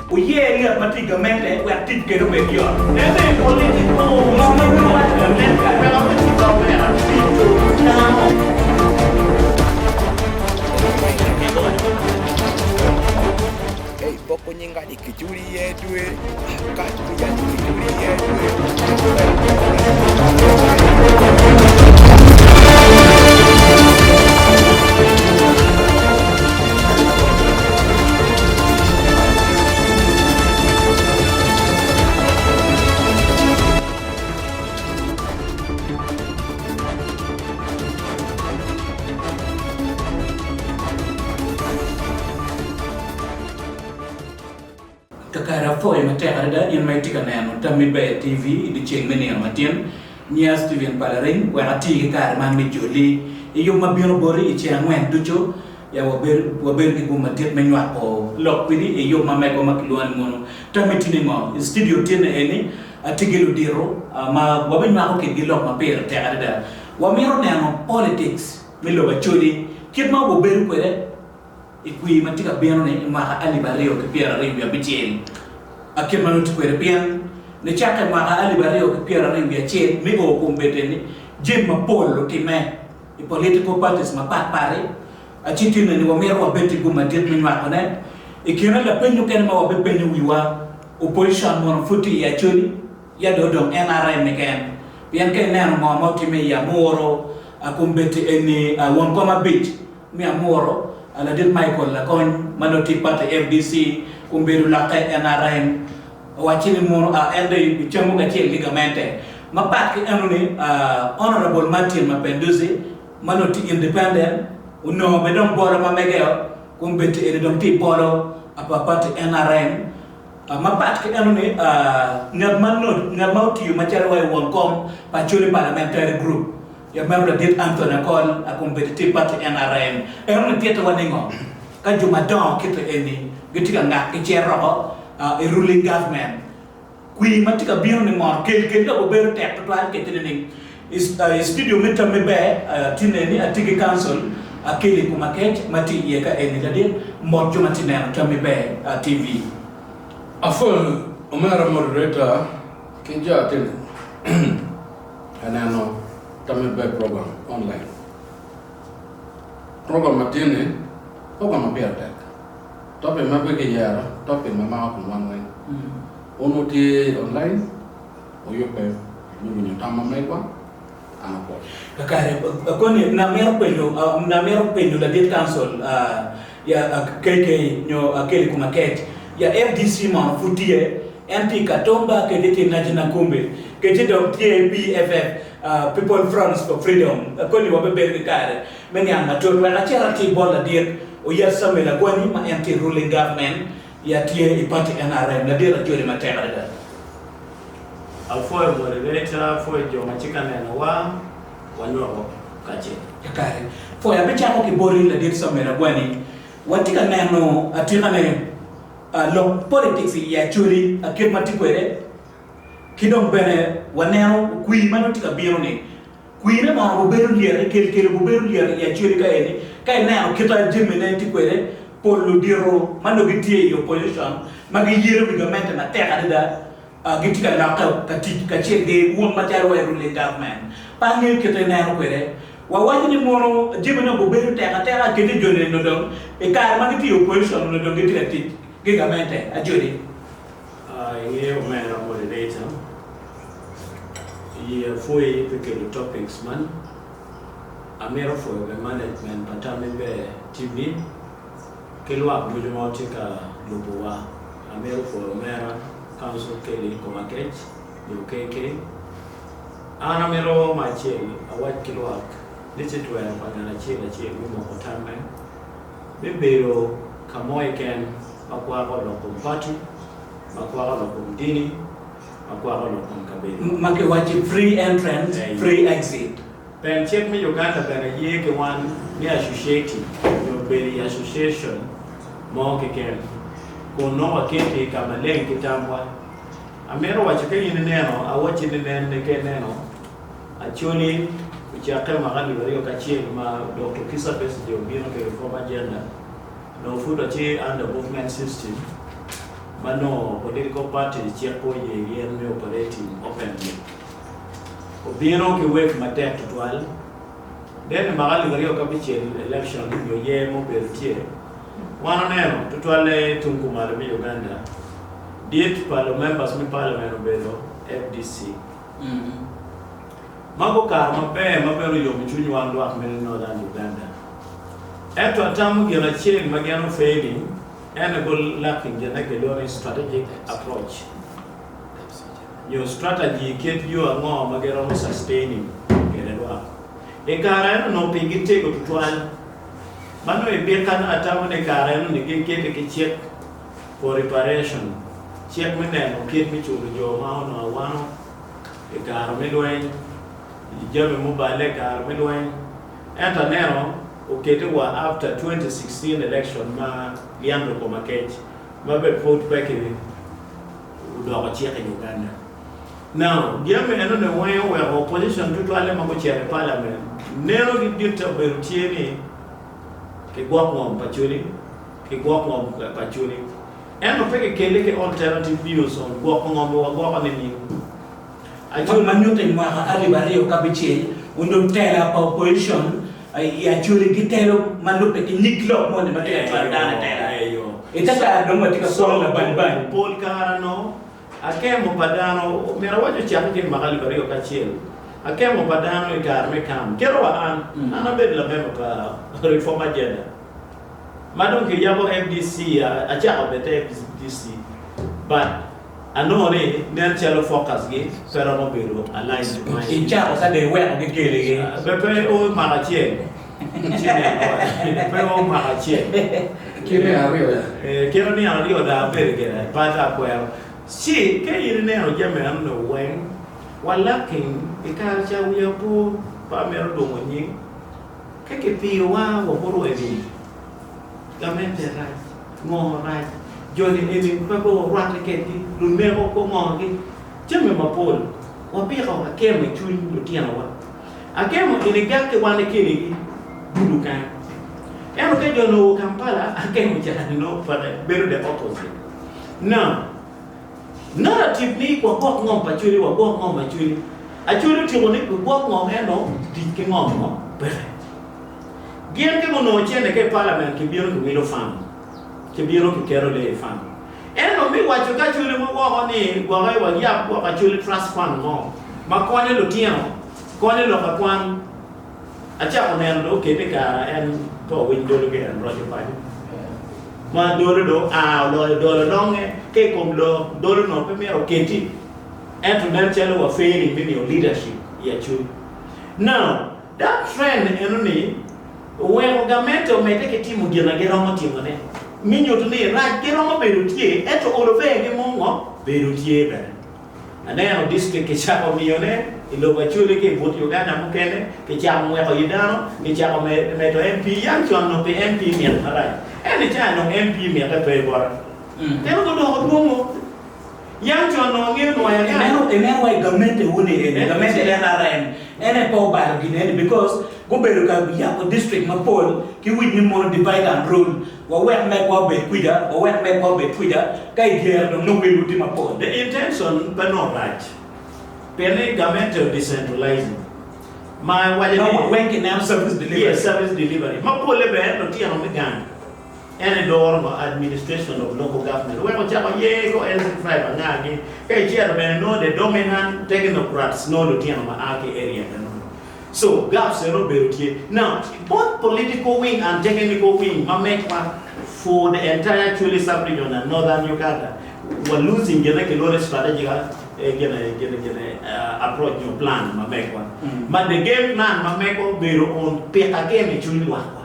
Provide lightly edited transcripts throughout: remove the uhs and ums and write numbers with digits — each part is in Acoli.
Wuyer ngat ma tye i gamente wek tic kwede obed yot. Ngo ma wun wuwaco gamente pito dano? Kakare apwoyo matek adada in ma itye ka neno Tammi Ber TV i dyeceng me nino matin. Nyinga Steven Palaring, wek ati ki kare man me joli i yub ma bino boti i ceng angwen ducu. Ya wabedo wabedo ki gum madit me nywako lok kwedi i yub ma megwa ma kilwongo ni Mono Tammi Tye Ningo? I studio tinne eni atye ki ludito ma wabinywako kwedgi lok ma pire tek adada. Wamito neno politics me lobo Acholi kit ma wabedo kwede i kwir ma tye ka bino-ni i mwaka 2026 a kit ma nongo tye kwede pien nicakke i mwaka 2021 me o kombeddi-ni jami mapol otimme i political parties mapat pat-ti a ci tinne ni wamito wabed ki gum madit me nywakone. I kine lapeny mukene ma wabipenyo wiwa, opposition mono pud tye i Acholi ya dong odong NRM keken? Pien ka ineno ngo ma otimme i Amuru a kombeddi eni won kom abic me Amuru ladit Michael Lakony ma nongo tye i party FDC kombeddi olokke NRM Owacci ni mono a en dong icamo kacel ki gamente. Mapat ki eno ni Honourable Martin Mapenduzi ma nongo tye independent onongo bene dong bolo ma mege-o kun bedi eni dong tye i bolo pa party nrm. Mapat ki eno ni ngat ma ngat ma otiyo macalo wa i won kom pa Acholi Parliamentary Group ya meno ladit Anthony Akol kombeddi tye i party nrm. Eno ni tite wa ningo ka jo madongo kite eni gitye ka ngak gicito oko i ruling government. Kwir ma tye ka bino ni mono kel kel dok obedo tek tutwal kiti nining? I studio me tammi ber tye neni atye ki council Akeli Kumakec ma tye iye ka eni ladit mot jo ma tye neno tammi ber TV. Apwoyo omera moderator ki jo atino ka neno tammi ber program online. Program ma tye ni program ma pire tek. Topic ma pe kiyero, topic ma mako kom wan weng. Wun wutye online, wuyubbe me winyo tam ma megwa, an apwoyo. Kakare, koni namito penyo, namito penyo ladit council ya KK nyo Kelly Kumakech, ya FDC mono pud tye, en tye i Katumba kece tye i National Kumbi, kece dong tye PFF, People Fronts for Freedom, koni wabibedo ki kare me niang matut wek acit atir bot ladit Oyat Samuel Agwani ma en tye i ruling government ya tye i party nrm. Ladit ajoli matek adada. Apwoyo moderator, apwoyo jo ma tye ka nenowa, wanywako kacel. Kakare. Pwoyo abicako ki boti ladit Samuel Agwani. Watye ka neno atika ne lok politics i Acholi kit ma tye kwede ki dong bene waneno kwir ma nongo tye ka bino ni. Kwine mono gubedo lyet, kelkelo gubedo lyet i Acholi ka eni, ka ineno kit a jamine tye kwede, pol ludito ma nongo gitye i opposition ma giyelo wi gamente matek adada gitye ka lokke ka tic kacel ki wun macalo wa i ruling government. Pe angeyo kit a ineno kwede. Wawaco ni mono jamine gubedo tek ateka kadi joni onongo dong i kare ma gitye i opposition onongo dong gitye ka tic ki gamente. Acholi. Ingeyo omera moderator, iyee apwoyi pi kelo topics man, amito pwoyo bene management pa Tammi Ber TV ki lwak ducu ma tye ka lubo wa, amito pwoyo omera Council Kelly Komakech nyo KK, an amito me acel awac ki lwak ni tye twero pa ngat acel acel me moko tamme me bedo ka mo keken ma kwako lok kom pati, ma kwako lok kom dini, ma kwako lok kom kabedo. Ma kiwacci free entrance, free exit. Pen cik me Uganda bene ye ki wan me associating nyo bedo i association mo keken kun nongo waketi ka maleng ki tamwa. Amito waco ka in ineno, awacci ni nen ni ka ineno Acholi ocakke mwaka 2001 ma Doktor Kizza Besigye obino ki reform agenda, Onongo pud watye under movement system. Ma nongo political party cik pe oye gin me operating openly. Obino ki wave matek tutwal. Then i mwaka 2006 election nyo yer ma obedo tye, wan oneno tutwalle tung kumalo me Uganda, dit pa lu members me parliament obedo FDC. Ma gukato maber ma bene oyomo cwiny wan lwak me Northern Uganda. Ento atamo gin acel ma gin o failing En aye gu lacking gin ma kilwongo ni strategic approach nyo strategy kit yo ango ma giromo sustaining kwede lwak. I kare eno onongo pigi tego tutwal ma nongo ibika nongo atamo ni kare eno ni gikete ki cik for reparation, cik me neno kit me culo jo ma onongo awano i kare me lweny, jami muballe i kare me lweny. Ento aneno okete wa after 2016 election ma Leandro Komakech ma be pwod pe ki odoko cik i Uganda. Now jami eno ni weng oweko opposition tutwalle ma gucito i parliament neno gi ditte obedo tye ni ki gwok ngom pa Acholi, ki gwok ngom pa Acholi. Ento pe ki kelle ki alternative views on gwoko ngom wa gwoko nining? Acholi ma nyuto i mwaka 2006 onongo tela pa opposition i Acholi gitelo ma lubbe ki nyig lok moni ma tye ka cwalo dano i tela. I te kare dong watye ka kwo labany bany. Pol kare no akemo pa dano myero awac ocakke ki i mwaka 2001 akemo pa dano i kare me kam kit wa an an abedo lamemba pa Reform Agenda ma dong kiyabo FDC acako bed te FDC but Anongo ni nen calo focus gi pe romo bedo aligned to mine. Icako ka dong iweko gi keli gi. Be pe o mako acel ci neno pe o mako acel. Kit nino aryo ya. Kit nino aryo dong abedo gire but akwero. Ci ka in ineno jami eno ni weng wa lacking i kare ca wiya po pe amito dwongo nying ka kipiyo wa wabuto wa i gamente rac. Ngo rac? Joni eni pe gurwatte kedgi, luneko gungogi jami mapol. Wapiko akemo i cwiny lutinowa. Akemo eni gak ki wan i kinigi Gulu kany. Ento ka joni oo Kampala, akemo ca-ni nongo peke, bedo the opposite. Now, narrative ni wagwok ngom pa Acholi, wagwok ngom Acholi. Acholi otyeko ni gigwok ngom ento tic ki ngom mo peke. Gin ka gunongo cente ki i palament kibino kiwilo fam, kibino kiketo lee i fam. Ento me waco ki Acholi ma woko ni gwoke wayab gwok Acholi Trust Fund mo ma konyo lutino, konyo lok akwan, acako neno dong okete kara en pe owiny dolo ki en roco paco. Ma dolo dong oa oloyo dolo longe ka i kom lok dolo onongo pe myero oketi ento nen calo wa failing me miyo leadership i Acholi. Now, That trend eno ni oweko gamente omedde ki timo gin ma giromo timo ne me nyuto ni rac giromo bedo tye ento olo ber gi mungo bedo tye bene. Aneno district kicako miyo ne i lobo Acholi ki i but Uganda mukene kicako ngweko yi dano kicako medo MP yang con nongo pi MP mit marac ento i caa nongo MP mite pe bota ento gudoko dwongo. Yam con onongo angeyo nwoyo anga. Ineno, ineno wa i gamente wu ni eni, gamente NRM, en aye pe obalo gin eni because gubedo ka yabo district mapol ki wic ni mono divide and rule, wawek megwa obed kwija, wawek megwa obed kwija, ka i dyere dong nongo welwu tye mapol. The intention pe nongo rac pien ni gamente o decentralizing ma waco ni. Ma weng kineno service delivery. Yes, service delivery ma pole bene lutino me gang. En edoro ngo administration of local government weko ocako ye ko LC5 anga gi ka icito bene nongo the dominant technocrats nongo lutino ma a ki area meno so gaps eno obedo tye now both political wing and technical wing ma mekwa for the entire Acholi sub region and northern Uganda wa losing gine kilwongo ni strategic gine gine gine approach nyo plan ma mekwa ma the game plan ma mekwa obedo on piko akemo i cwiny lwakwa.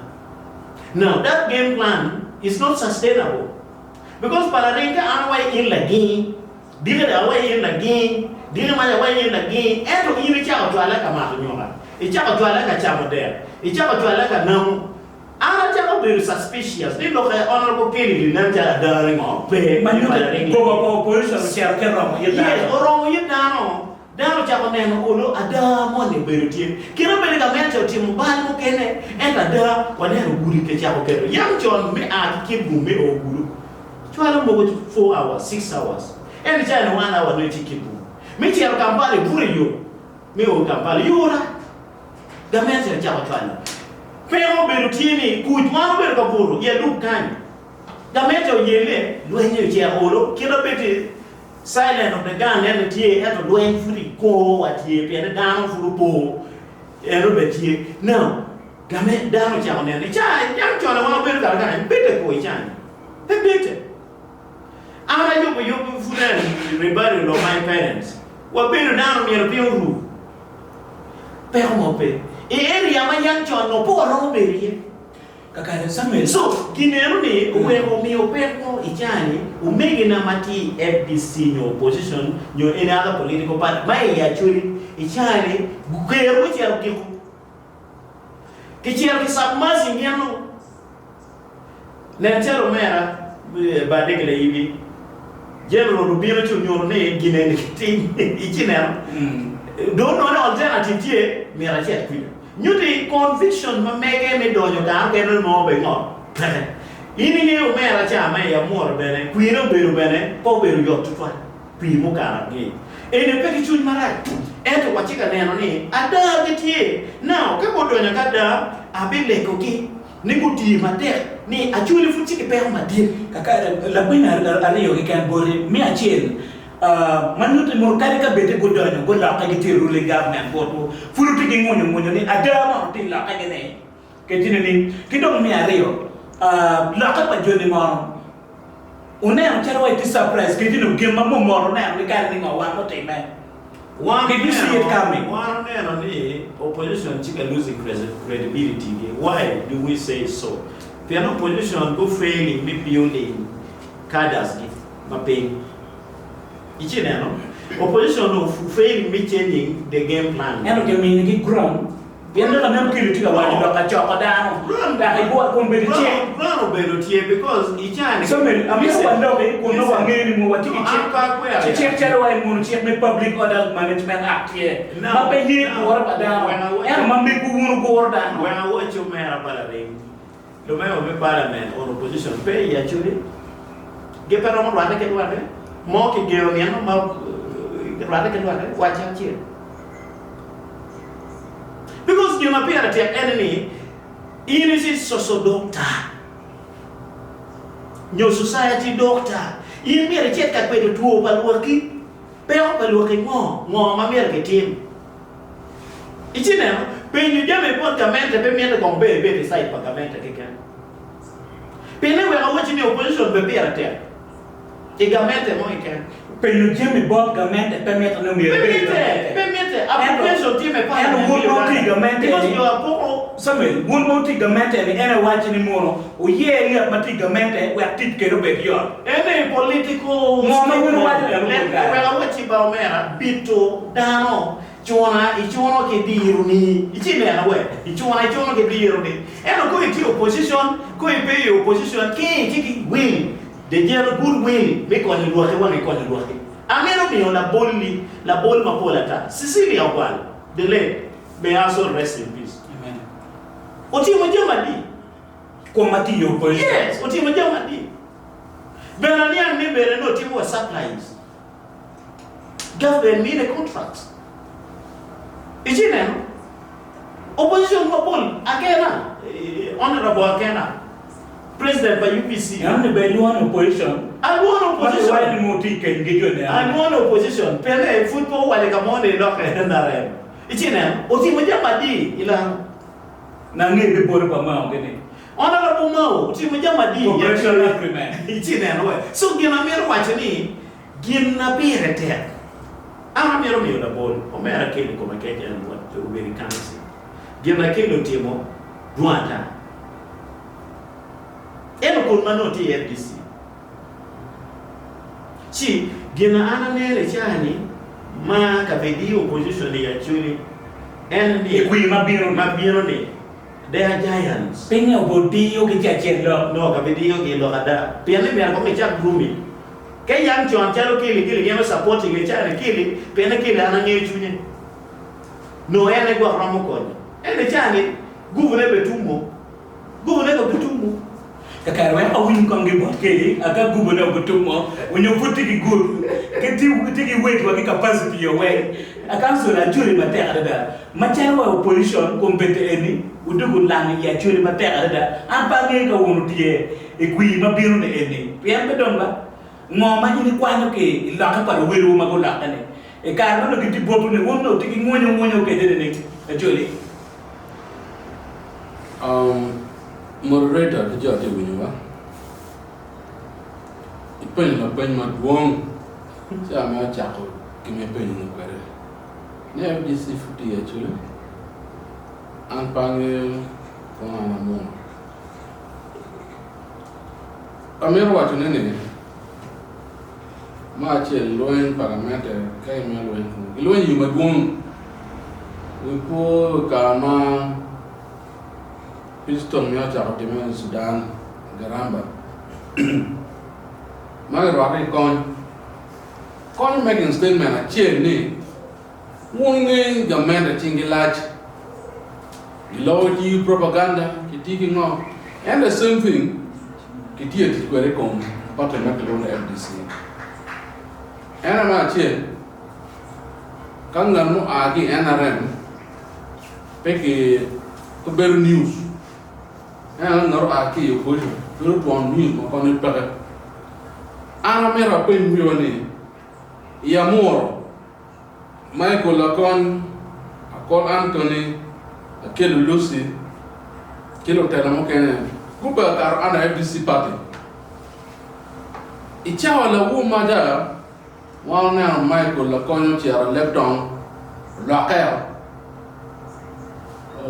Now that game plan is not sustainable because palaring ka an awaco in laging, diki dok awaco in laging, diki maca awaco in laging, ento in icako cwale ka mato nyuka, icako cwale ka camo dek, icako cwale ka namu, an acako bedo suspicious ni lok aye Honourable Kennedy nen calo ada ni ngo pe Ma ni nyuto palaring goba pa opposition ocito ki romo it Yes, dano. oromo it dano. Dano ocako neno olo ada moni obedo tye. Kite bedo gamente otimo bal mukene, ento ada waneno gudi kicako keto yam con me a ki Kitgum me o Gulu. Cwalo mogo 4 hours, 6 hours. Ento i cawa-ni 1 hour nongo itye i Kitgum. Me cito Kampala ibuto i yo me o Kampala. Yo rac. Gamente ocako cwalo. Peko obedo tye ni kuc wan obedo ka buto i alub kany. Gamente oyelle, lweny oceko olo. Kit ma bed silent of the gun ento tye ento lweny pud i kor wa tye pien ni dano pud opo eno bene tye. Now gamente dano ocako neno ni ca yam con wan wabedo kare kany bite kor i cani pe bite. An ayubo yub pud en reburial of my parents wabedo dano myero piny oru. Peko mo pe. I area ma yam con nongo pe waromo bedo iye. Kakare Samuel. So, gineno ni oweko omiyo peko i caa-ni, omegina ma tye i FDC nyo opposition nyo any other political party ma i Acholi i caa-ni ger gucito giko. Kicito ki submerging gin-nu. Nen calo omera Badege Layibi, General obino ci onyuto ni gin eni kitim ci neno dong onongo ni alternative tye myero acit kwija. Nyuti conviction ma mege me donyo kare mukene nongo bene ngo peke. In ingeyo omera ca ma i Amuru bene kwine obedo bene pe obedo yot tutwal pi mukato angec. Eni pe ki cwiny marac ento watye ka neno ni ada gitye. Now ka gudonyo ki ada abilegogi. Ni guti matek ni Acholi pud tye ki peko madit. Kakare, lapeny ariyo keken boti. Me acel, ma nyuto ni mono kadi ka bed ni gudonyo, gulokke gitye i ruling government botwu, pud wutye ki ngunyo ngunyo ni ada mono tye i lokkegi ni kec nining? Ki dong me ariyo, lokke pa joni mono wuneno calo wa itye surprise kec ni gin ma mot wuneno ni kare ni ngo wang mutimme? Wan Did you see it coming? Wan oneno ni opposition tye ka losing credibility gi. Why do we say so? Pien opposition gu failing me building cadres gi ma piny. Ici neno? Opposition o failing me changing the game plan. Ento kiminigi ground Pien dok aneno Kelly tye ka waco lok ka coko dano dok igwok kun bedo cik. Ground obedo tye because i caa ni. Samuel, amito waloki kun nongo wangeyo ni mogo watye ki cik. Ci cik calo wa i muno cik me Public Order Management Act tye ma pe ye gure pa dano ento ma megwu wun wuguro dano. Wek awacci omera pa laring, lumemba me parliament or opposition pe i Acholi gi pe romo rwate ki lwake mo kigeno nino ma rwate ki lwake wacce acel. Because gin ma pire tek en ni in itye social doctor nyo society doctor, in myero icit ka kwedo two pa lwaki, peko pa lwaki ngo, ngo ma myero kitim. Ici neno, penyo jami bot gamente pe mitte kong ber ibed i side pa gamente keken. Pien wek awacci ni opposition be pire tek. I gamente mo keken. Penyo jami bot gamente pe mitte ni omyero ibed i gamente. Pe mitte. Appropriation tye me Ento parliament wun me ma wutye i Uganda. gamente Because ni, jo apoko. Samuel, wun ma wutye i gamente ni en aye wacci ni mono wuyer ngat ma tye i gamente wek tic kwede obed yot. Ene political Ngo ma wun wuwaco statement. eno Let pol kare? wek awacci ba omera, bito dano cuna icuno ki diro ni. Ici neno we, icuna icuno ki diro ni. Ento ko itye i opposition, ko ipe i opposition, ki itye ki will. The general good will me konyo lwaki wang ikonyo lwaki. Amito miyo labolli labol mapol ata. Cecilia Ogwal, the late, may her soul rest in peace. Amen. Otimo jami adi? Kom ma tiyo opposition. Yes, otimo jami adi? Bene aniang ni bene nongo timo wa supplies. Government mine contracts. Ici neno? Opposition mapol, Akena, Honourable Akena, President pa UPC. Eno ni bene ilwongo ni opposition. Alwongo ni opposition. Ma kiwaco ni nongo tye i keny ki joni eno. Alwongo ni opposition pien pud pe owaco ka mo ni lokke NRM. Ici neno? Otimo jami adi i lango? Nange bibolo pa Mao gini. Honourable Mao otimo jami adi? Cooperation agreement. Ici neno we. So gin amito waco ni Gin na pire tek, an amito miyo labol, omera Kelly kome kec en obedo i council, gin na Kelly otimo dwong ata. Ento kun ma nongo tye i FDC. Ci gin na an aneno i caa ni ma ka bed i opposition i Acholi en ni I kwir ma bino ni. ma bino ni they are giants. Pinge obo diyo gi ci acel lok? No, ka bidiyo gi lok ada. Pien ni myero kong icak grooming. Ka yam con calo Kelly Kelly gin supporting e cani Kelly pien Kelly an angeyo cwinye nongo en aye gwok romo konyo ento icani guvu ne be tumo guvu ne be tumo. Kakare wek awiny kong gi bot kedi aka gubo ne ogutum mo onyo pud tye ki good ki tye ki weight wa ki capacity o weng. Council Acholi matek adada macalo wa opposition kombeddi eni wudugu lang i Acholi matek adada an pe angeyo ka wun wutye i kwir ma bino ni eni pien pe dong ba ngo ma in ikwanyo ki i lokke pa luwelwu ma gulokke ni i kare ma nongo gitye botwu ni wun nongo wutye ki ngwonyo ngwonyo kede nining Acholi? Moderator ki jo atye winyowa, ipenyo lapeny madwong ci amito cako ki ma ipenyo ni kwede ni FDC pud tye i Acholi an pe angeyo kono an amwono amito waco ne ni me acel lweny pa gamente ka imiyo lweny kunu gilweny i yo madwong wi po i kare ma Peace talk ni ocako time i Sudan, Garamba, ma kirwako i kony. Kony making statement acel ni wun wunge gamente cingi lac, giloko tiyo propaganda, kitiyo ki ngo, and the same thing kitiyo tic kwede i kom party ma kilwongo ni FDC. En aye me acel, ka ngat mua ki i NRM Pe ki pe bedo news ento ka ngat oa ki i opposition bedo twon news ma konye peke. An amito apeny wiwa ni i Amuro, Michael Lakony, Akol Anthony, Akello Lucy ki lutela mukene gubedo kato under FDC party. I cawa lawu maca Wan oneno Michael Lakony ocito i leb tong, olokkeo.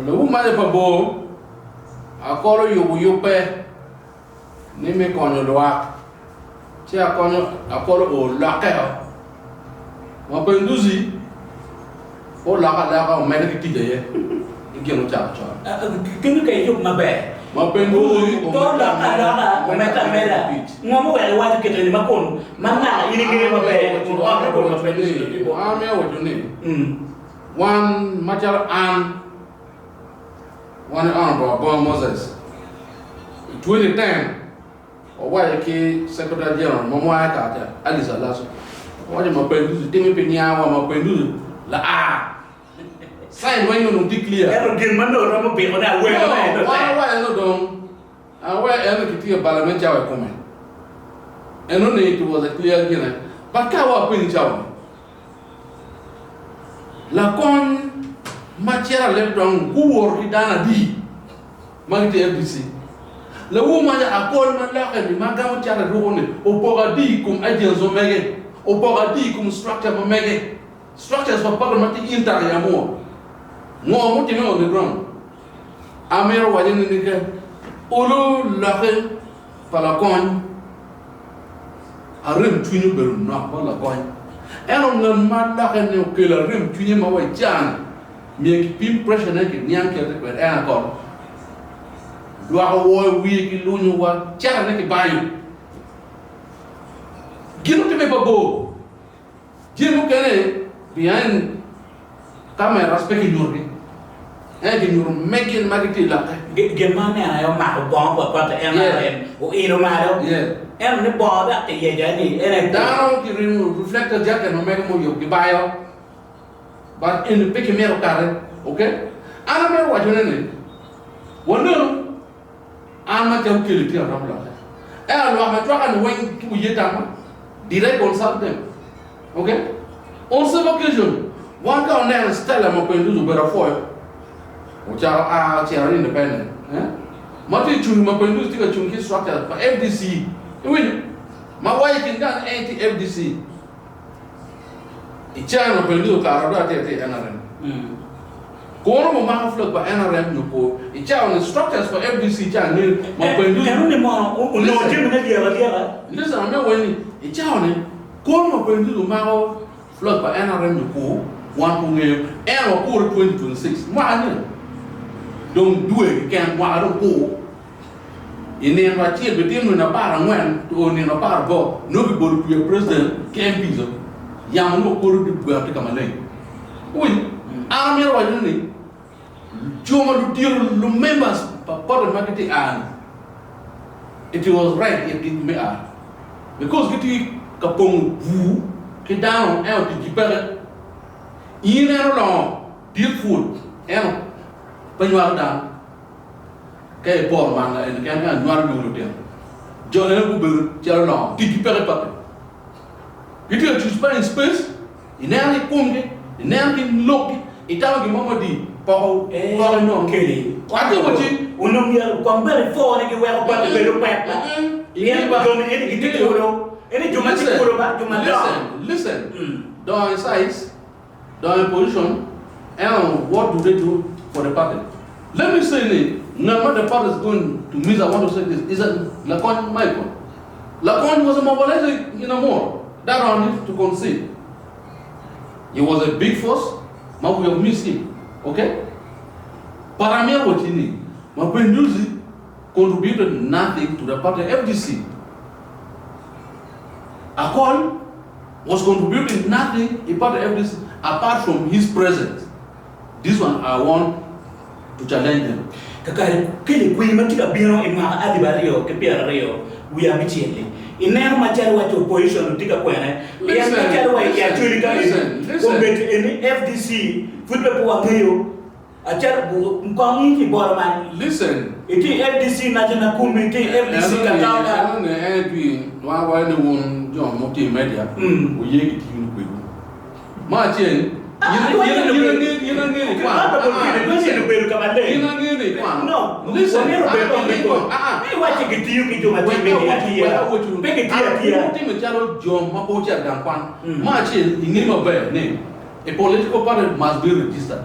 Lawu maca pa bor, Akol oyubo yubbe ni me konyo lwak, ci akonyo Akol oo olokkeo. Mapenduzi pe olokke aloka omedde ki tic aye ki gin ocako con. Kenyo ka iyub maber. Mapenduzi Pe olokke aloka omedde ameda. Ngo muweko iwaco kite ni ma kun ma naka in ingeyo maber kun ot me bol Mapenduzi dong tye bot. An amito waco ni wan macalo an wan i Honourable Abongo Moses i 2010 Wawaco ki Secretary General ma mwaya kaca, Alice Alaso, wawaco Mapenduzi time pi niango wa Mapenduzi laa. Sign weng onongo tye clear. Ento gin ma nongo romo biko ne awene No, ma en wan otek. awaco ni dong awe eno kitye ka balo me cawa i kome. Eno ni it was a clear gine. But ka wa penyi cawa ni, lakony ma cito aleb dong guwoto ki dano adi? Ma gitye FDC. Lawu maca akol ma loke ni ma gamo cate ruko ni opoko adi i kom agents ma mege, opoko adi i kom structure ma mege, structures pa party ma tye intact i Amur. Ngo mutime on the ground? Amito waco ni nike olu loke pa lakony arem cwiny obedo nok bot lakony. Ento ngat ma loke ni okelo arem cwinye ma wa i caa ni Myero kipim pressure ne kiniang kite kwede en akor lwak owoyo wiye ki lunyo wa cata ne ki banyo gin otime pa bor jami mukene behind cameras pe kinyuto gi ento kinyuto me gin ma gitye ilokke. Gin ma aneno aye omako bongo pa pote en arem oilo malo ento ni bongo dok kiyeco aye ni en aye kwo. Dano kirimo reflector jacket ma mege muyub gibayo. But eni pe kimito kate, ok? An amito waco ne ni, wanenu an macalo Kelly tye aromo lokke. Ento lwak ma cwaka ni weng ki guye tamma, did I consult them? Ok? On same occasion, wan ka waneno Stella Mapenduzi obedo apwoyo, ocako a ocito independent, eh? Ma tye cungi Mapenduzi tye ka cung ki structure pa FDC, iwinyo? Ma waco i kin gang ni en tye FDC. I caa ma Penduzi okato adwoga atir atir i NRM. Kono mo mako flag pa NRM nyo po i caa ni structures pa FDC caa nge ma Penduzi Eno ni mono onongo Listen. jami ne lyeko alyeka. Listen ame weni i caa ni kono ma Penduzi omako flag pa NRM nyo po wan pe ongeyo ento wakure 2026 mwaka ni dong dwe keken mwaka dong kur. I nino acel bitimo nino aparangwen o nino aparaboro nongo kibolo twiya president ki MPs o. Yamo nongo kodo di bwero tye ka maleng. Iwinyo? An amito waco ni jo ma ludito lu members pa party ma gitye i aa ni. It was right i agikki me a because gitye ka pongo bur ki dano ento ticgi peke. In en olongo dit pwod ento pe nywalo dano. Ka iporo manga eni keken ka nywalo dwogo lutino, jo eno gubedo calo longo ticgi peke peke. Gitye ka occupying space, ineno ki komgi, ineno ki lokgi, itamo gin mo ma di poko poko inongo. Keli. Atye wacci. Onongo myero kong bene ipwo ni giweko bot bedo pek ba. Pien joni eni gitye kulu. Eni jo ma tye kulu ba, jo madongo. Listen, listen. Dongo i size, dongo i position, ento what do they do for the party? Let me say ni, ngat ma the party is going to miss, I want to say this, is a Lakony Michael. Lakony was a mobilizer in Amuru. That one need to concede. He was a big force, ma we have missed him. Okay? But amito wacci ni, Mapenduzi contributed nothing to the party FDC. Akol was contributing nothing i party FDC apart from his presence. This one I want to challenge them. Kakare, keli kwir ma tye ka bino i mwaka alip 2026 li, ineno macalo waco opposition tye ka kwene pien macalo wa i Acholi ka eni kombeddi eni FDC pud bene pe wangeyo acalo kong in ki bolo man Listen. Itye i FDC National Committee, itye i FDC Enoni, Katanga. enoni en twi wan waco ni wun jo mutye i media wuye gitiyo ni kwedwu. Ma acel, in angeyo ni ikwano. In angeyo ni ikwano. Listen, wek awocwu. Calo jo ma pe ocito i gang kwan. Ma acel, ingeyo maber ni a political party must be registered.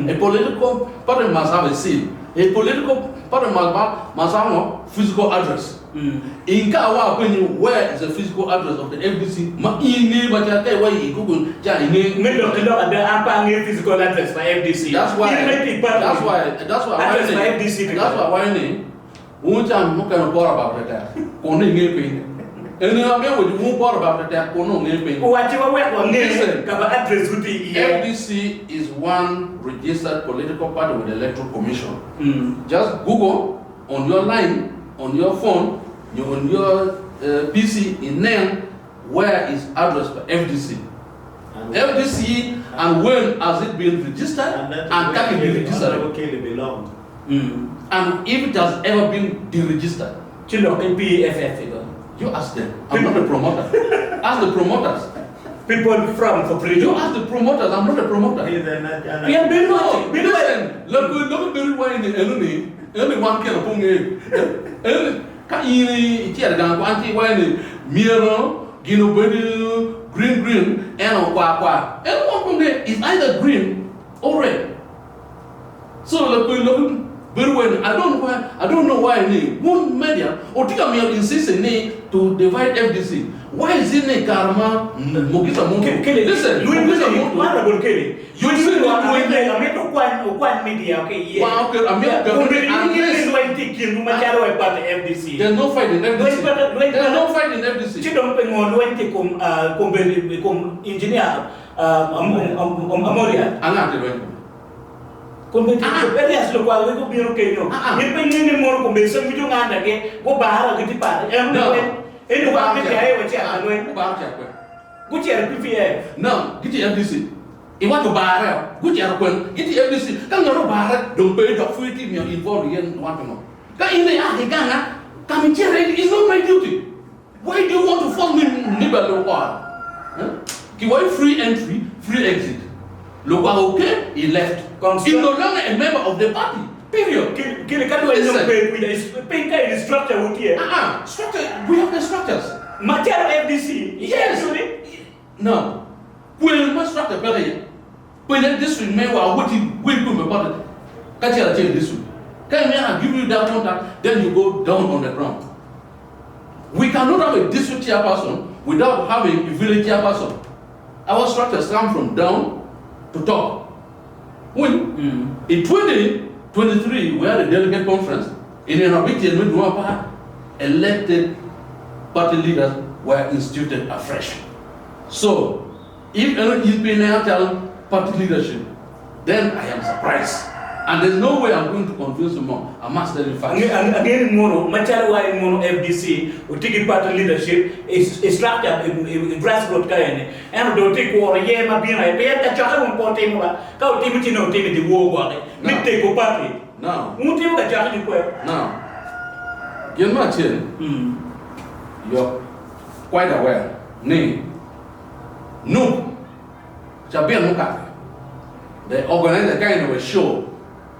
A political party must have a seal. A political party must have a physical address. In ka wa apenyi where is the physical address of the FDC ma in ingeyo macal ka iwaco i Google ca ingeyo. Me lok ki lok ada an pe angeyo physical address pa FDC. That's why In ma itye i party that's why that's why address pa FDC tye that's why awaco ni wun can mukene wuporo about tetek kun nongo ingeyo piny. Eni amito waco wun wuporo about tetek kun nongo wungeyo piny. Owacci wa wek wange Listen, ka ma address wu tye iye. FDC is one registered political party with the electoral commission. Just Google on your line, on your phone, nyo on your PC inen where is address pa FDC. FDC and when has it been registered and ka ki deregistered and if it has ever been deregistered. Ci lok ki PFF go. You ask them. I'm not a promoter. Ask the promoters. People from for freedom. You ask the promoters. I'm not a promoter. Pien bedo No, listen. Lok lok bedo wa ini enoni enoni wan keno pe ongeyo. Enoni ka in icito i gang kwan ci iwaco ni myero gin obed green green ento kwar kwar. Ento wan pe ongeyo. It's either green or red. So lakwed lok bedo wai ni I don't why I don't know why ni wun media otye ka miyo insisting ni to divide FDC why is it ni kare ma Mugisa Muntu listen Mugisa Muntu you see ni Wa oketo amito keto ni unless there's no fight in FDC there's no fight in FDC. Anga tye lweny kome? Kombeddi Elias lukwal wek gubino kenyo. In pe ingeyo ni mono kombeddi Samuel onganda gi gubara gitye pat. En No. lweny. En Gubaro lwak me cito. aye wa cito ka lweny. Gubaro cito kwene? Gucito i PPF. No, gitye i FDC. Iwaco obare o. Gucito kwene? Gitye i FDC. Ka ngat obare dong pe dok pud itye miyo involve iye wan pingo? Ka in ia ki ganga ka ma icito iye it's not my duty. Why do you want to force me ni bene lukwaro? Ki wayo free entry, free exit. Lukwaro came, he left. He no longer a member of the party. Period. Kine ka lweny dong pe kwija piny ka eni structure wu tye. Ah ah, structure, we have the structures. Macalo FDC, Yes. No. Kwer ma structure peke iye. Pwonye district me wa woti wel kome bote ka cel acel district. Ka imito I give you that contact then you go down on the ground. We cannot have a district chairperson without having a village chairperson. Our structures come from down to top. When in 2023 we had a delegate conference in Nairobi me Dwapa elected party leaders were instituted afresh. So If eno in pe ineno calo party leadership then I am surprised. And there's no way I'm going to convince you more. I must tell you facts. Angeyo ni mono macalo wa i mono FDC otye ki party leadership i structure i grass root ka eni ento dong tye kuro yer ma bino aye pien kacokke wun pe wutimo ba ka wutimo ci nongo wutimo i dyewor gwoki me tego party wun wutimo kacokke ki kwer. Now, gin me acel, you're quite aware ni Nup cabit mukato they organized a kind of a show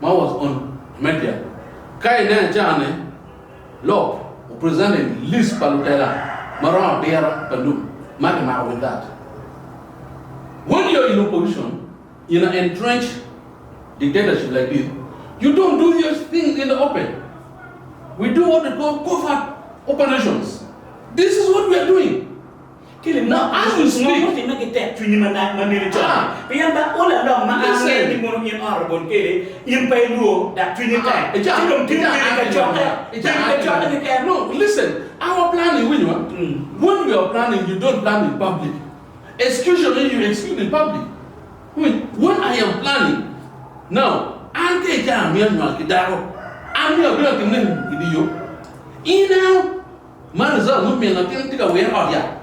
ma was on media ka ineno ca ni Lop o presenting list pa lutela ma romo abiro pa Nup ma kimako with that. When you're in opposition in an entrenched dictatorship like this, you don't do your things in the open. We do what we call covert operations. This is what we are doing. Now, as we Ngo speak, mutimme ki tekcwinyi ma neni con-ni? ah, Pien ba olo along ma an angeyo ni listen, mono in honorable kede, in pe ilwor dok cwinyi ah, tek, ci ica, dong tin ica, bedo an kacokke, ica, bedo an kacokke keken. No, listen, our planning, winyo, when we are planning, you don't plan in public. Execution, you execute in public. When, when I am planning, now, an ka ica amiyo nywal ki dako, an miyo abino timne i yo. Ineno, ma result mumiyo latin tye ka wire ot yat.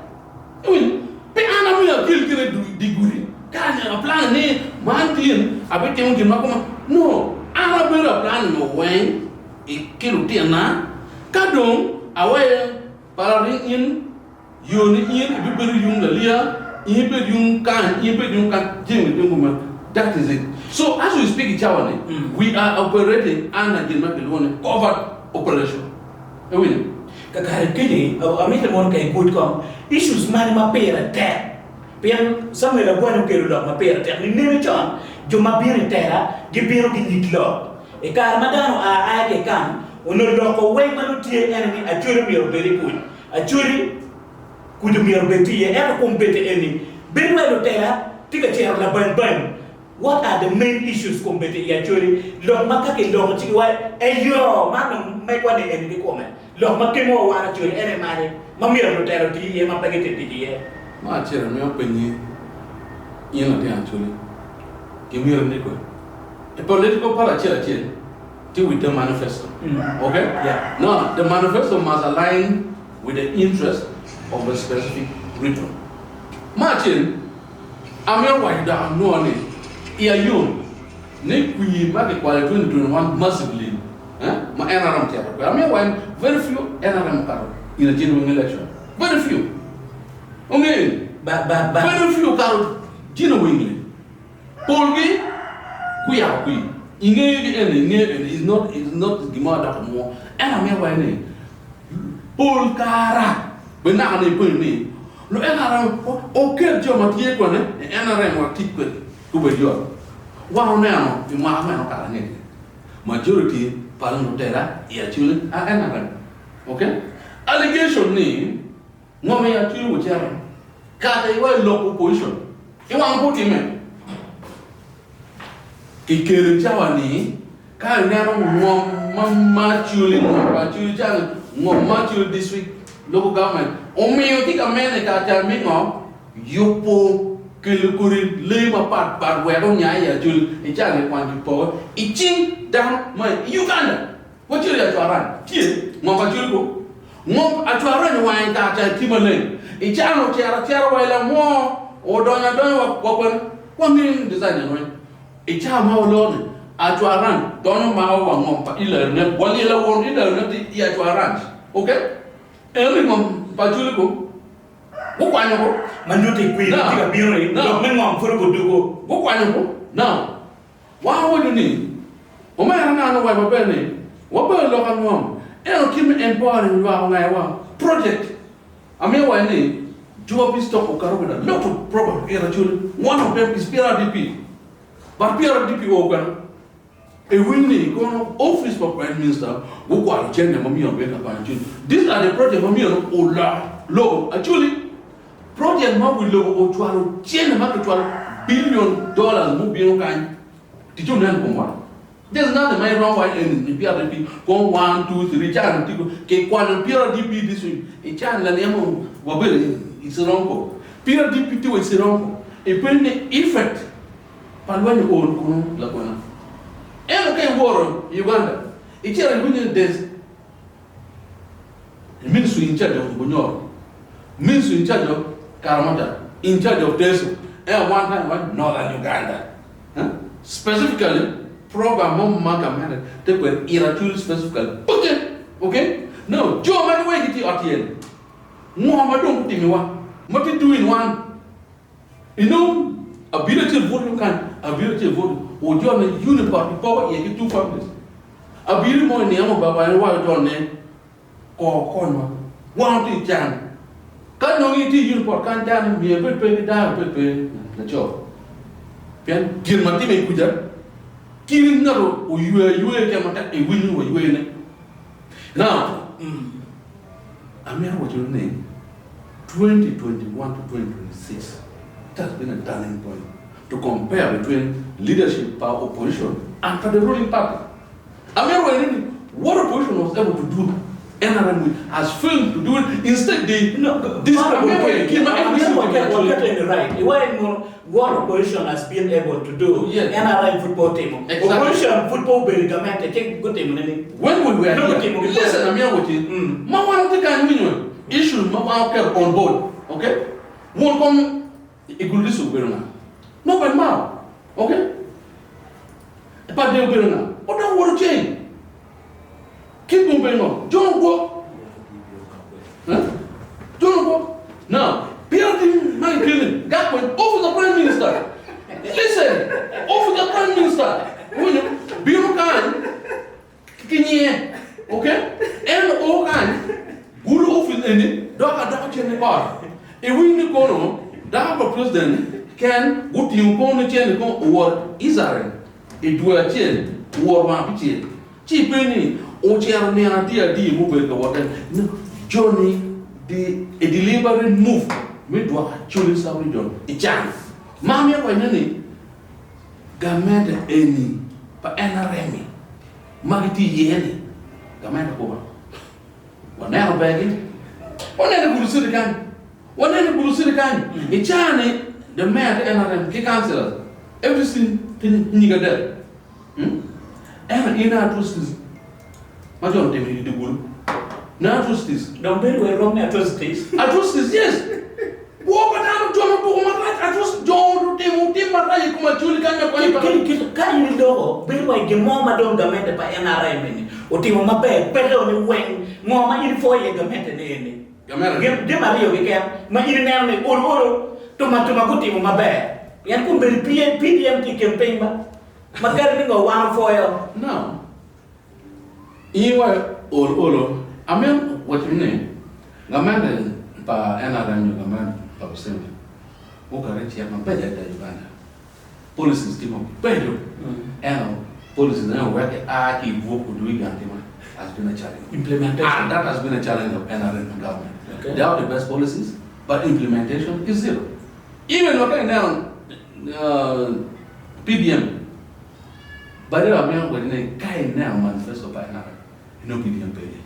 Iwinyo? Pe an amiyo akel kite di gudi ka aneno plan ni man tin abitimo gin ma kuma. No, an abedo a plan nyo weng i ki lutinna ka dong aweyo pala ring in yo ni in ibibedo yung laliya, in ibed yung kany, in ibed yung kany, jami ducu kuma. That is it. So as we speak i cawa ni, we are operating under gin ma kilwongo ni covert operation. Iwinyo? Kakare keni, amito mono ka igud kong issues mani ma pire tek pien Samuel Agwani okelo lok ma pire tek ni nene con jo ma bino i tela gibino ki nyig lok. I kare ma dano oa aya ki i kam onongo loko weng ma nongo tye ene ni Acholi myero obed i kuc, Acholi kuc omyero obed tye iye ento kom bete eni bedo wai lutela tye ka cito labany bany. What are the main issues kombeddi i Acholi? Lok ma ka kiloko ci giwaco eyo man dong megwa ni eni kikome. Lok ma kemo wa wan Acholi ene mani ma myero lutela oti iye ma pe gitye tic iye. Ma acel amiyo penyi in latin Acholi ki myero ni kwe i political party acel acel tye with the manifesto ok now the manifesto must align with the interest of a specific region ma acel Amito waco dok anwo ni iya yom ni kwir ma kikwalo i 2021 massively ma NRM cito kwede. Amito waco ni very few NRM okato in a genuine election. Very few. Onge very few okato genuinely. Polgi guyako kwir. Ingeyogi eni, ingeyo eni is not is not gin mo adok anwo. Ento amito waco ni Pol kara bene naka ni ipenyo ni, Lu NRM okel jo ma tye kwene i NRM wek tic kwedgi gubed yot. Wan oneno i mwaka meno okato angec ni majority pa lutela i Acholi a NRM. Ok? Allegation ni ngom i Acholi wucito kata iwa i lok opposition i wang pe otime. Kikelo i cawa ni Ka ineno ngom ma ma Acholi, ngom pa Acholi calo ngom ma Acholi District Local Government omiyo tye ka mene kar ca me ngo? Yubo kelo kodi lee mapat pat wek onya i Acholi i ca ni kwanyo poke i cing dano ma i Uganda. Wacito i Acwarany tye ngom pa Acholi ko ngom Acwarany wange kar ca tye maleng i ca ni ocito acita wa i lamwo odonyo adonya wa kwene wangeyo design eno. I cawa ma walor ni Acwa Ranch donyo mako wa ngom pa Hillary ne wa lyelo won Hillary ne tye i Acwa Ranch ok eno ni ngom pa Acholi ko gukwanyo ko. Ma nyuto i kwir ma tye ka bino ni lok me ngom pud ogudugo. Gukwanyo ko now wan owaco ni omera na an owaco maber ni wabedo lok angom ento kit me empowering lwak ongewa project Amiyo waco ni Juba Peace Talk okato with a lot of problem in Acholi, one of them is PRDP. But PRDP oo kwene? Iwiny ni kono office pa Prime Minister gukwalo cente ma myero obed ka konyo Acholi. These are the project ma myero olok lobo Acholi. Project ma wi lobo ocwalo cente ma kicwalo billion dollars mubino kany tic onen komwa. There's nothing ma iromo waco eni ni PRDP kong one, two, three can tiko ki kwanyo PRDP this week i can laniang wabedo i Sironko PRDP tye wa i Sironko i peny ni effect pa lweny ool kunu lakwena ento ka iworo i Uganda, icito iwinyo ni there's ministry in charge of Bunyoro, ministry in charge of Karamoja, in charge of Teso, and one time went Northern Uganda. Huh? Specifically, program mo ma gamente te kwede ira cwiny specifically. Peke! Okay? Now, jo ma giweko gitye i ot yen, ngo ma dong gutimiwa? Ma tye two in one. Inong abino acel buto tung kany, abino acel buto ojone unipot kipoko iye ki two families. Abino mo inino mo baba en owaco John ni ko konywa wan watye i can. Ka nongo itye i unipot kany dano myero ibed pe ki dano ibed pe laco. Pien gin ma time kuca kit ngato oywe ayweya keken matek iwinyo wa yweyone. Now amito waco ni 2021 to 2026 it has been a turning point to compare between leadership pa opposition and pa the ruling party. Amito waco ni what opposition was able to do NRM has failed to do it instead they No, this amito waco gin ma FDC Amito otimo actually. waketo in right. Iwaco ni mono what opposition has been able to do Yes. NRM pud pe otimo. Exactly. Opposition pud pe obedo i gamente ci gutimo nining? When we were Nongo here, gutimo gin listen amito waci ma wan watye kany winyo Issue ma wan oketo on board ok wun kong i Gulu district obedo nga? Nobert Mao ok Pader obedo nga? Odok woto ceng kit gung obedo ngo? John Ogwok huh? John Ogwok now PRD ma gikeli gak office of prime minister listen office of prime minister winyo bino kany Ki nyinge ok en o kany gudo opic eni dok adoko cen i ot i winy ni kono dako pa president ken gutingo kono ni cen ni kono owot Israel i dwe acel owot wang abicel ci i peny ni ocito nino adi adi mubedo ka wotte ni joni di a deliberate move me dwoko Acholi sub region i can ma mito wacone ni Gamente eni pa NRM-mi ma gitye iye-ni, gamente akoba. Waneno bergi, waneno i Gulu City kany, waneno i Gulu City kany. I caa-ni the mayor ki NRM ki councillors everything tye nyig adek. Ento in atrocities ma jo otimo i dye Gulu, ne atrocities. Dong bedo wa i rwom me atrocities. Atrocities, yes. Kwo pa dano jo ma tuko marac atrocities jo otimo tim marac i kom Acholi kany ma konyo peke. Ka in iloko, bedo wa i gin mo ma dong gamente pa NRM eni otimo maber peke o ni weng ngo ma in ipwoyo iye gamente ni eni. Gin jami aryo keken ma in ineno ni olo olo tuma tuma gutimo maber pien kombeddi PDM tye i kin piny ba ma kadi ni ngo wan opwoyo. No. In wa ol olo. Amito wacci ni gamente pa NRM nyo gamente pa Museveni gukati cik mabeco adada i Uganda. Policies tye mabeco ento policies eno wek gia ki i buk odwogi gang tima has been a challenge. Implementation. And that has been a challenge of NRM government. Okay. They have the best policies but implementation is zero. Even wa ka ineno PDM Bade wamito kwede ni ka ineno manifesto pa NRM inongo PDM pe iye.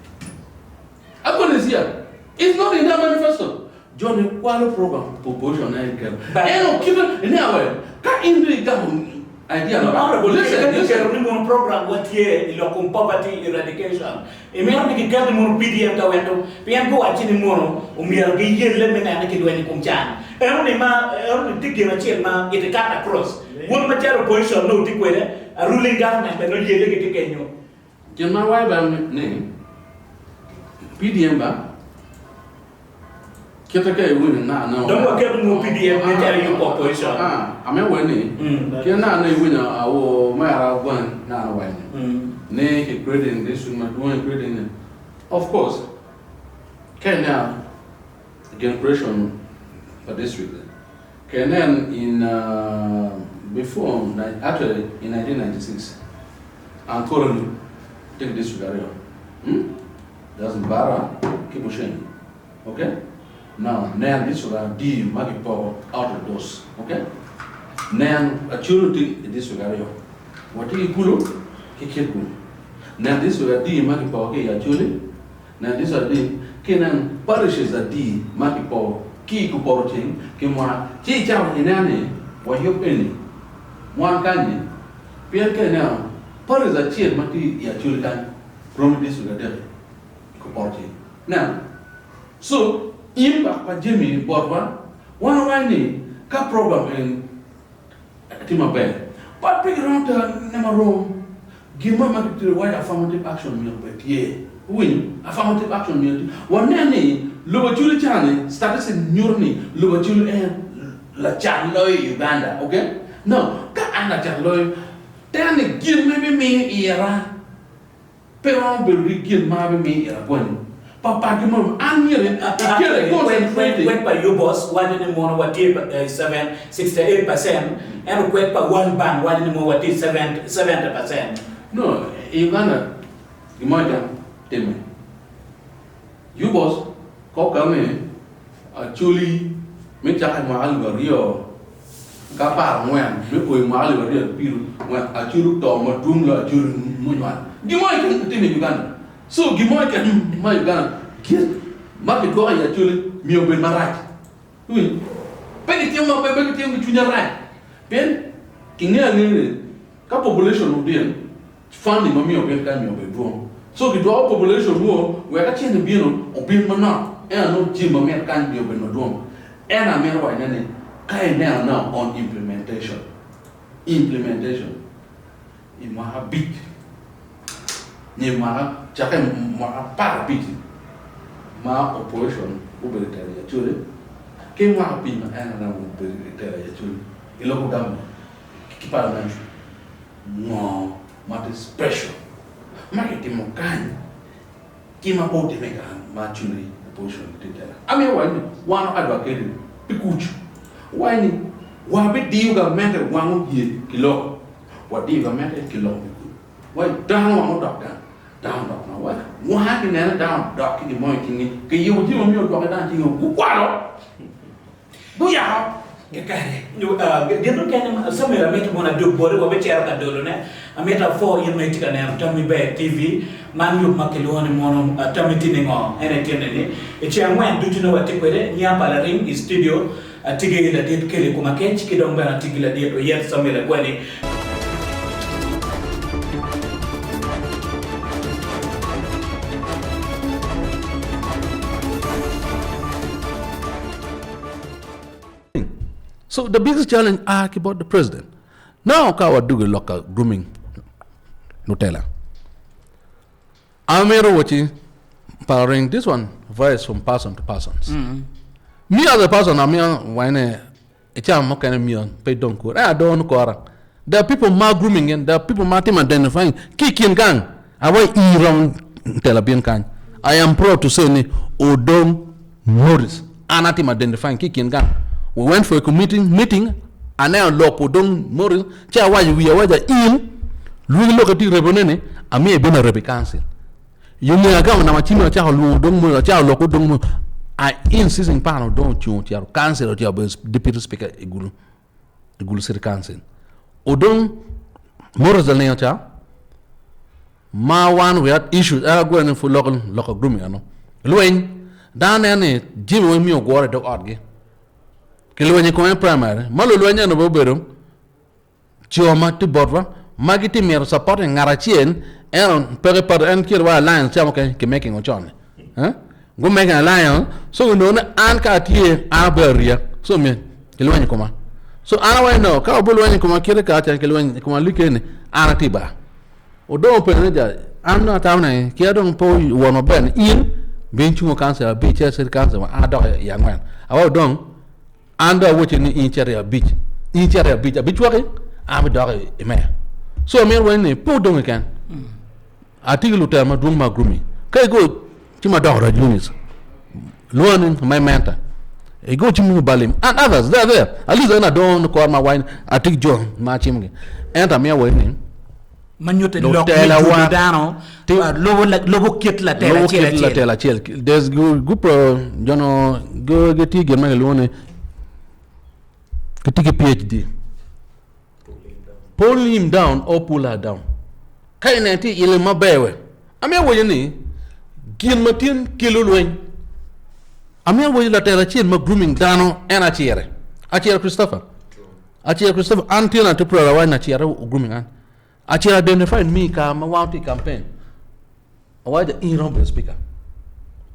Agonesia is not in their manifesto. Joni kwalo program pa opposition aye giketo. Ento kite iniang wee ka in dong igamo idea No, marac. honorable, Listen, ka listen. giketo ni mono program wa tye i lok kom poverty eradication, imito ni giket ni mono PDM ka wek dong, pien guwacci ni mono omyero giyelle me neno ni gilwenyo i kom can. Eno ni ma, eno ni tye gin acel ma it cut across. Wun macalo opposition nongo wutye kwede, a ruling government bene nongo yelle gitye kenyo. Gin ma awaco bene ni PDM ba kite ka iwinyo na nongo. Dong waketo nwo PDM me calo yub pa opposition. Amito waco ni kite na nongo iwinyo omera Ogwang na owaco ni ki creating district madwong i creating ni of course ka ineno gin creation pa district Ka inen in before actually in 1996 Ankole ni tye ki district aryo that's Mbarara ki Bushenyi ok now nen district adi ma kipoko out of those ok nen Acholi tye ki district aryo watye ki Gulu ki Kitgum nen district adi ma kipoko ki i Acholi Nen district adi ki inen parishes adi ma kipoko ki i kupoto ceng ki mwaka ci icako ineno ni wayub eni wan kanyi pien ka ineno. Parish acel ma tye i Acholi kany romo district adek i kor poto ceng. Ineno? So, impact pa jami botwa, wan wawaco ni ka program eni tye maber, but pe giromo tero ne marom. Gin mo ma kitye waco affirmative action myero obed tye. Iwinyo? Affirmative action myero tye. Wanen ni lobo Acholi cani, statistics nyuto ni lobo Acholi en lacat loyo i Uganda. Okay? Now, ka an lacat loyo, Tero ni gin ma ibimiyo ira pe romo bedo ki gin ma abimiyo ira kwanyi. Pa pagi mo, an myero ikele concentrating. Kwed pa UBOS waco ni mono watye i 68%, ento kwed pa World Bank waco ni mono watye i 70%. No, i Uganda gin mo keken timme. UBOS ka okemme Acholi me cako i mwaka alip aryo ki 14 me o i mwaka 2020 Acholi oto madwong loyo Acholi munywal. Gin mo keken otime i Uganda. So gin mo keken ma i Uganda gin ma kidwoko i Acholi myero obed marac. Iwinyo? Pe gitimo maber, pe gitimo ki cwiny marac. Pien kingeyo angeya ni ka population odin Funding ma miyo obin kany myero obed dwong. So gidwoko population wo wek ka cente bino obin manok ento nongo jami ma mito kany myero obed madwong. Ento amito waco ne ni ka ineno now on implementation, implementation i mwaka abic nyo i mwaka cake i mwaka aparabic ma opposition gubedo i telo i Acholi ki mwaka abic ma NRM obedo i telo i Acholi i local government ki parliamentary. Ngo ma tye special ma kitimo kany ki ma pe otime kany ma actually opposition gitye tela? Amito waco ni wan advocate pi kuc waco ni wabidiyo gamente wang oye ki lok, wadiyo gamente ki lok pi kuc waco dano wang odok gang dano odok gang waco wanga kinene dano odok ki gin mo i cingi kiyubo jami ma myero odwoki dano i cingi gukwalo. Guyako kakare. Gin mukene ma Samuel amito mono adog boti wabicito ka dolone. Amito apwo in ma itye ka neno Tammi Ber TV. Man yub ma kilwongo ni mono Tammi Tye Ningo? En aye tyene ni i ceng angwen ducu nongo watye kwede nya pa Laring i studio. Atye ki ladit Kelly Kumakec ki dong bene atye ki ladit Oyet Samuel Agwani. So the biggest challenge a ki bot the president. Now ka wadugo i lok ka grooming lutela. Amito waci paring this one varies from person to persons. Me as a person amiyo wene i cawa mukene miyo pe idong kor. Eh adongo ni kora. There are people ma grooming gin, there are people ma timo identifying ki i kin gang awa i rom tela bin kany. I am proud to say ni odong Morris an atimo identifying ki i kin gang. We went for a committee meeting aneno lok pa odong Morris ci awaco i wiye awaca in lwingi lok itye rebone ni amiyo ibino arebi i council. Yo nge agamo namba cim acako lwongo odong Morris acako lok ki odong Morris I insisting pan odong ocung ocito council ocito obedo deputy speaker i Gulu. I Gulu City Council. Odong Moses olingo ca ma wan we had issues en agweno ni pud loko loko grooming eno lweny dano neno ni jami weng miyo ogwore i dog otgi kilwenyo i kome primary ma lulweny eno bene obedo co ma tye botwa ma gitye mito supporting ngat acel ento peke party en kit wa alliance ca mukene ki making ocon ni gu making alliance so onongo ni an ka atye an abedo ariya so myero kilweny i koma so an awaco no ka wubulwenyo i koma kite kacel kilweny i koma like ni an atye ba odong openyo ni ja an dong atamo ni kit dong pe owot maber ni in bin cungo council abic cito city council an adok i angwen awaco dong an dong awocci ni in icito i abic in icito i abic abicwaki an abidok i meya so amito wai ni pe odong keken atye ki lutela madwong ma grooming ka igo ci ma doko rac Eunice lwani my mentor igo ci mungu balim and others they are there at least en adongo ni kor ma wine atye ki jo ma acimo gi ento amiyo wai ni Ma nyuto ni lok me lutela judo wa dano ti lubo lubo kit latela lubo acel kit acel. latela acel there's group jono gitye gin ma gilwongo ni gitye ki PhD Pull him down or pull her down. Ka ineno tye ile maber we. Amito waco ni gin ma tin kelo lweny. Amito waco latela acel ma grooming dano en acire. Acire Christopher. Acire Christopher an tye na tye proud awaco ni acire grooming an. Acel identified me i kare ma wan watye i campaign. Owaco in iromo bedo speaker.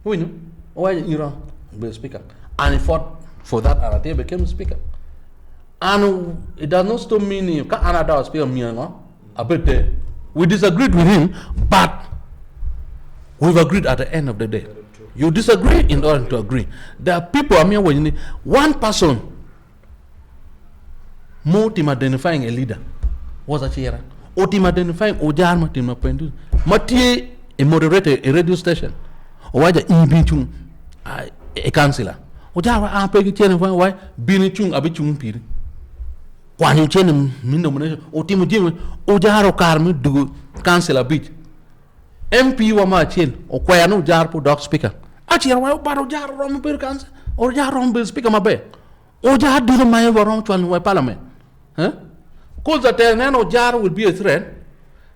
Iwinyo? Owaco in iromo bedo speaker. And he fought for that and Atir became speaker. And it does not stop me ni ka an adoko speaker myero ngo? Abed pe. We disagreed with him but we've agreed at the end of the day. You disagree in order to agree. There are people amiyo waco ni one person ma otimo identifying a leader was Acira. Otimo identifying Ojar ma timo apprentice ma tye a moderator i radio station. Owaco in ibin icung i councilor. Ojar wa an pe ki cene wa bin icung abicung piri. Kwanyo cene me nomination otimo jami Ojar okaro me dugo councilor abic. MP wa mo acel okwero ni Ojar pe odok speaker. Acira wa but Ojar oromo bedo councilor, Ojar oromo bedo speaker maber. Ojar dito mayo wa romo cwalo wa i parliament. Eh? Cause later neno Ojar will be a threat.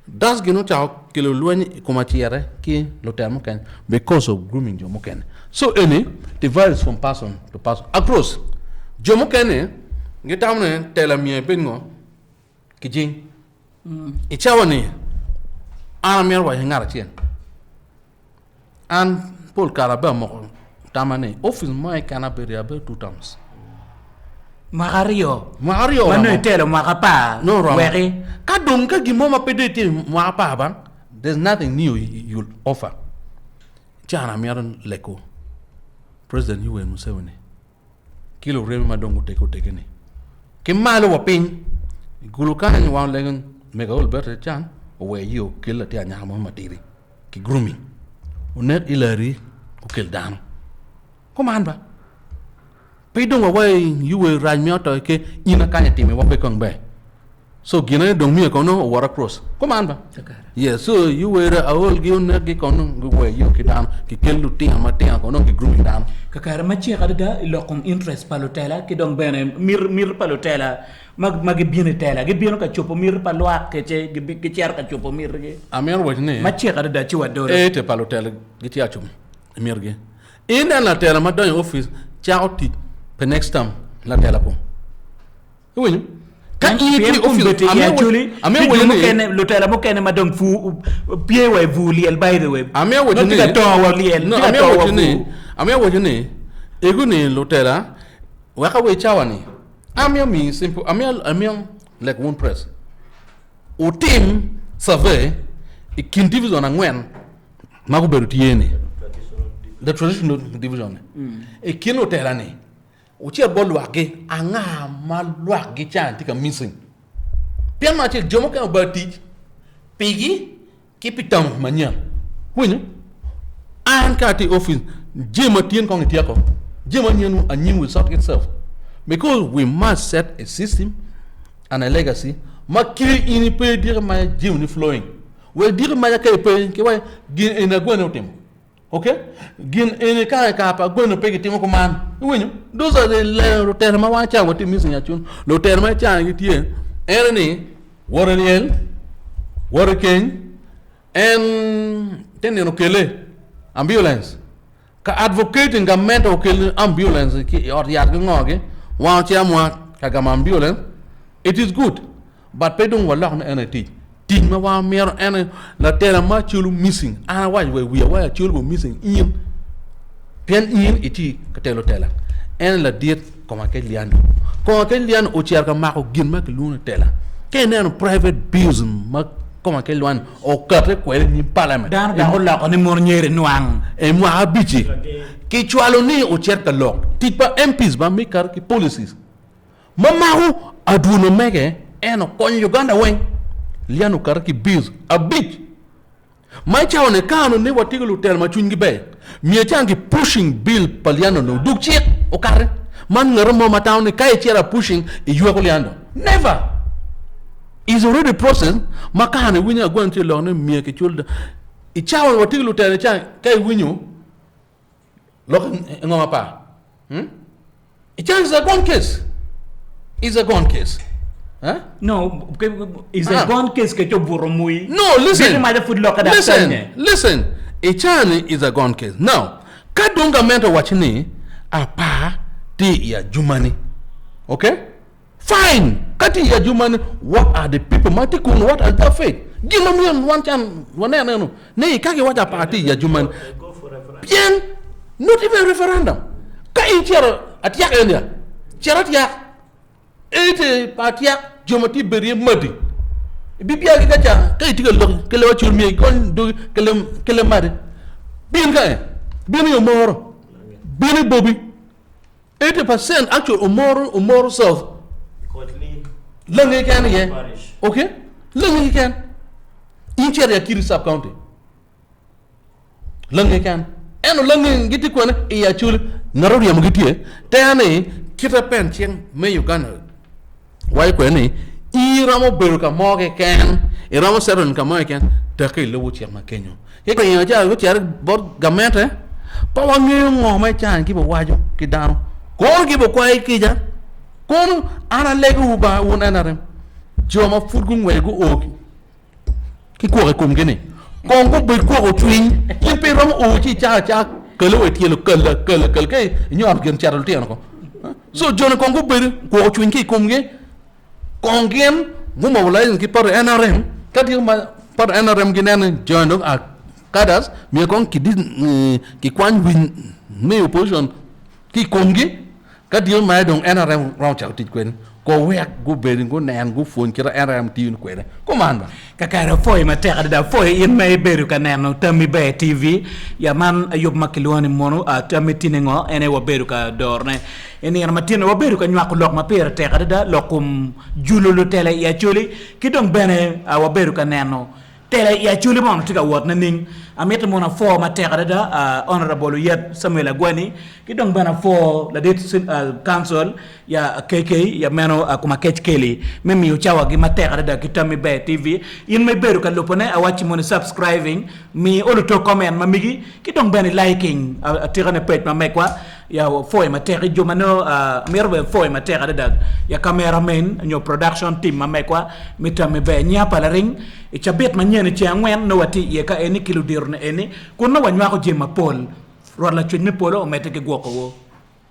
That's gin ocako kelo lweny i kom Acire ki lutino mukene because of grooming jo mukene. So eni it varies from person to person. Across jo mukene gitamo ni tela myero ibed ngo ki jing. I cawa ni an amito waco ki ngat acel an pol kare abedo amoko tamma ni opic mo keken abedo iye abedo 2 terms. Mwaka aryo. Mwaka aryo Ma nongo itelo mwaka apar Nongo oromo. weki. Ka dong ka gin mo ma pe dong itimo i mwaka apar ba, there's nothing new you'll offer. Ci an amito lego President Yoweri Museveni ki lureme ma dong gutegi otegi-ni ki malo wa piny i gulu kany wan olego mego Albert Achan owe yo okel latin anyaka mo matidi ki grooming onek Hillary okel dano kuman ba pe dong wawaco Yoweri rac me oto ke in akanya itimo iwa pe kong ber so gine dong miyo kono owot across kuman ba yes so Yoweri aol gi onek gi kono guwe yo ki dano kikel lutino matino kono ki grooming dano. Kakare macek adada i lok kom interest pa lutela ki dong bene miti pa lutela ma gibino i tela gibino ka cobo miti pa lwak kece gicito ka cobo mitigi. Amito waco ni Macek adada ci wadolo. Ete pa lutela gitye ka cobo mitigi. Ineno latela ma donyo i opic cako tic pi next term latela kong. Iwinyo? Ka in itye Pien i opic, kombeddi i amito Acholi, amito tye waco jo ni mukene, lutela mukene ma dong pur pye wa i bur lyel by the way. Amito waco Nongo ni tye ka tongo wa lyel, No, tye ka amito tongo wa waco ni bur. amito waco ni ego ni lutela wek awe cawa ni amito miyi simple amito amito like one press wutim survey i kin division angwen ma gubedo tye ni the traditional division ni i kin lutela ni Wucit bot lwakgi, anga ma lwakgi ca tye ka missing? Pien me acel, jo mukene obedo tic pigi ki pi tam manyen. Winyo? An ka atye i opic, jami ma tyen kong ityeko, jami manyen anyim will sort itself because we must set a system and a legacy ma kit in ipe diki ma jami ni flowing. Wek diki maca ka ipe ki waci gin eni agwene otimo. Ok, gin eni kare kare pa agweno pe gitimo kuman. Iwinyo? Those are the lutela ma wan ca watye missing acun. Lutela ma ca gitye ene ni wot i lyel, wot i keny, en te nino okele ambulance. Ka advocating gamente okel ambulance ki i ot yat ki ngo gi, wan ocito amwa ka gamo ambulance. It is good. But pe dong walok ni en aye tic. Tic ma wan wamito en aye latela ma Acholi missing. An awaco wa i wiya wa Acholi wa missing in. Pien in itye ka telo tela. En aye ladit koma kec lyano. Koma kec lyano ocito ka mako gin ma kilwongo ni tela. Ka ineno private bills ma koma kec lwano okate kwede i nyim parliament. Dano dok oloko ni mono nyeri nwang. I mwaka abic-ci, kicwalo ni ocit ka lok. Tic pa MPs ma me kato ki policies. Ma mako adwono mege en okonyo Uganda weng. Lian okato ki bills abic. Ma i cawa ni ka onongo ni watye ki lutelo ma cwinygi ber, myero cang ki pushing bill pa Lian onongo dug cik okati. Man ngati mo ma tamo ni ka icito a pushing iyweko Lian dong. Never! Is already process ma ka onongo iwinyo agweng tye lok ni myero kicul i cawa ni watye ki lutelo cang ka iwinyo Lok i ngo mapar? Hmm? It is a gone case. It's a gone case. Huh? No, it's a ah. gone case ke cho buro mui. No, listen. Bino maja pud loka da Listen, listen. Ichani is a gone case. Now, ka dong gamente owaco ni apar tye i ajumani. Okay? Fine. Ka tye i Adjumani, what are the people ma tye kunu, what are their fate? Gin ma myero wan can wanen eno ni ka giwaco apar tye i Adjumani, pien not even referendum. Ka in cito atyak eni ya, cit atyak, 80 pa atyak jo ma tye bedo iye madi, ibibyagi ka ca ka itye ka lok ki leb acol myero igony dogi ki leb madi. Bin ka en, bin i Omoro, bin i Bobi. 80% actually Omoro Omoro South lange keken iye okay lange keken in cito i Akiri sub county lange keken ento lange gitye kwene i Acholi ngat oryemo gitye tere ni kite pen cing me Uganda waco kwede ni in iromo bedo ka mo keken, iromo settling ka mo keken tekke ilubo cik ma kenyo. Ci pingo ca gucito bot gamente pe wangeyo ngo ma icani gibiwaco ki dano kono gibikwayo kica kono an alegowu ba wun NRM jo ma pud gungweco guo ki kwok i komgi-ni kong gubed kwoko cwiny in pe iromo o ci icako acaka kelo wa i tyelo kal akala kal ka inyono gin cato lutino ko so joni kong gubedo kwoko cwiny ki i komgi kong gin gumobilize ki party NRM ka tye ma party NRM gineno ni joni dong a cadres myero kong kikwany wi me opposition ki i komgi Ka tye ma dong NRM romo cako tic kwede, ko wek gubed gunen gupwony kit ma NRM tiyo kwede. Kuman ba. Kakare apwoyo matek adada, apwoyo in ma ibedo ka neno Tammi Ber TV. Ya man yub ma kilwongo ni mono Tammi Tine Ngo en aye wabedo ka dorone. I nino ma tye-ni wabedo ka nywako lok ma pire tek adada, lok kom julo lutela i Acholi ki dong bene wabedo ka neno Tela i Acholi mono tye ka wot nining? Amito mono apwo matek adada Honourable Oyet Samuel Agwani ki dong bene apwo ladit council ya KK ya meno Kumakec Kelly me miyo cawa gi matek adada ki Tammi Ber TV. In ma ibedo ka lubo ne awacci mono i subscribing, mi olo tok comment ma migi ki dong bene i liking atika ne page ma megwa. Ya wapwoyo matek i jo ma nongo amito bene pwoyo matek adada ya camera men nyo production team ma megwa me tammi ber nya pa laring i cabit manyen i ceng angwen nongo watye iye ka eni ki ludito ni eni kun nongo wanywako jami mapol Rwot lacwec me polo omedde ki gwokowu.